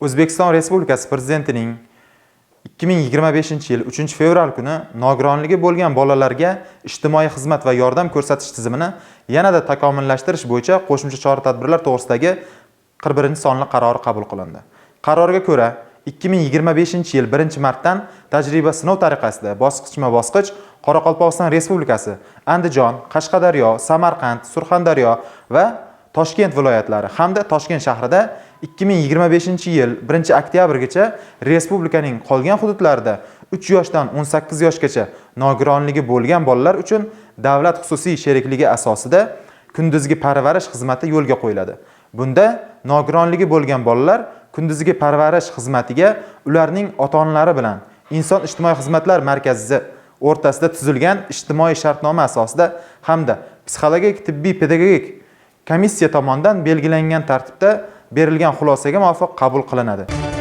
O'zbekiston Respublikasi Prezidentining 2025-yil 3-fevral kuni nogironligi bo'lgan bolalarga ijtimoiy xizmat va yordam ko'rsatish tizimini yanada takomillashtirish bo'yicha qo'shimcha chora-tadbirlar to'g'risidagi 41-sonli qarori qabul qilindi. Qarorga ko'ra, 2025-yil 1-martdan tajriba sinov tariqasida bosqichma-bosqich Qoraqalpog'iston Respublikasi, Andijon, Qashqadaryo, Samarqand, Surxondaryo va Toshkent viloyatlari hamda Toshkent shahrida, 2025-yil 1-oktyabrgacha respublikaning qolgan hududlarida 3 yoshdan 18 yoshgacha nogironligi bo'lgan bolalar uchun davlat xususiy sherikligi asosida kunduzgi parvarish xizmati yo'lga qo'yiladi. Bunda nogironligi bo'lgan bolalar kunduzgi parvarish xizmatiga ularning ota-onalari bilan Inson ijtimoiy xizmatlar markazi o'rtasida tuzilgan ijtimoiy shartnoma asosida hamda psixologik, tibbiy, pedagogik komissiya tomonidan belgilangan tartibda berilgan xulosaga muvofiq qabul qilinadi.